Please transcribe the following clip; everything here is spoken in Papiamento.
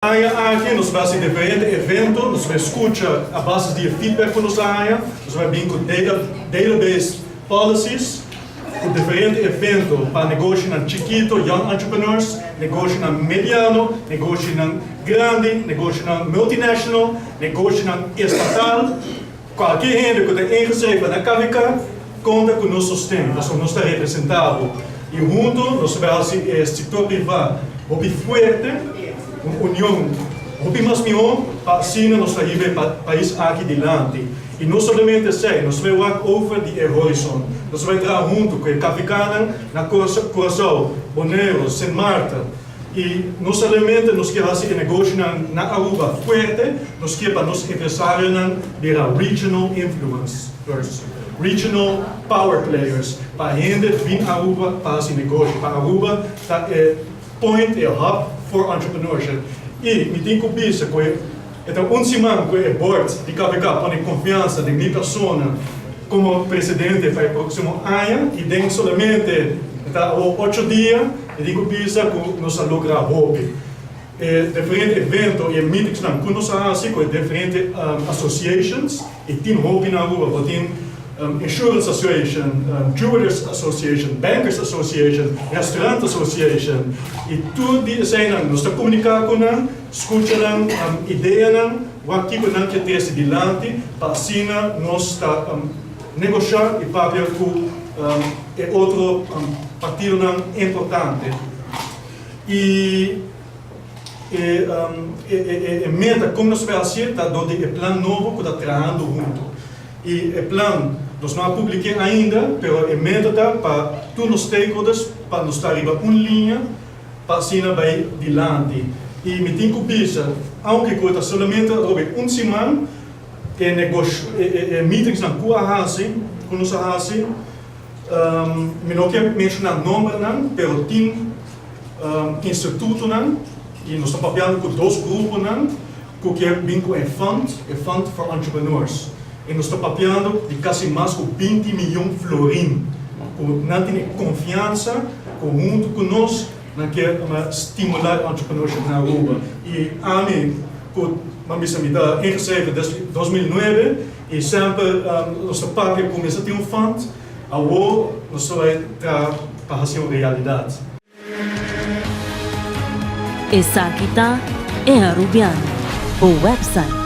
Aña aki nos bai hasi diferente evento, nos bai skucha a base di e feedback ku nos a haña, nos bai bin ku data database policies, ku diferente evento pa negoshinan chikito, young entrepreneurs, negoshinan mediano, negoshinan grandi, negoshinan multinational, negoshinan estatal. Kualke hende ku ta ingeschreven na KVK konta ku nos sosten, pasobra nos ta representá bo i huntu nos ta bai hasi e sektor privá hopi fuerte, un union hopi mas mihó pa asina nos ta hiba e pais aki dilanti. I no solamente esei, nos ta bai wak over di e horizon, nos ta bai traha huntu ku e KVKnan na Kòrsou, Boneiru, Sint Maarten. I no solamente nos kier hasi e negoshonan na Aruba fuerte, nos kier pa nos empresarionan bira regional influencers, regional power players, pa hende bin Aruba pa hasi negoshi, pa Aruba ta e point, e hub for entrepreneurship. I mi tin ku bisa ku e ta un siman ku e board di KVK pone konfiansa den mi persona komo presidente pa e próksimo aña i den solamente ta awor ocho dia, E di ku bisa ku nos a logra hopi. E diferente evento i e meetingsnan ku nos a hasi ku e diferente associations, i tin hopi na Aruba, bo tin Insurance Association, Jewelers Association, Bankers Association, Restaurant Association, i tur di eseinan nos ta komuniká ku nan, skucha nan ideanan, wak kiko nan ke trese dilanti pa asina nos ta negoshá i papia ku e otro partidonan importante. I e meta kon nos por hasié ta dor di e plan nobo ku ta trahando huntu. I e plan nos no a publik'é ainda, pero e meta ta pa tur nos stakeholders pa nos ta riba un liña pa asina bai dilanti. I mi tin ku bisa, aunke ku e ta solamente atrobe un siman, E negosh e meetingsnan ku a hasi, ku nos a hasi, mi no ke menshoná nombernan, pero tin institutonan i nos ta papiando ku dos gruponan ku ke bin ku e fund, e fund for entrepreneurs. I nos ta papiando di kasi mas ku 20 miyon florin ku nan tin e konfiansa ku huntu ku nos nan ke stimulá e entrepreneurship na Aruba. I ami ku Ban bisa mi ta ingeschreven des 2009 y semper nos ta papia cu mester tin un fund, awor nos ta bay traha pa haci un realidad. Esaki ta E Arubiano, bo website.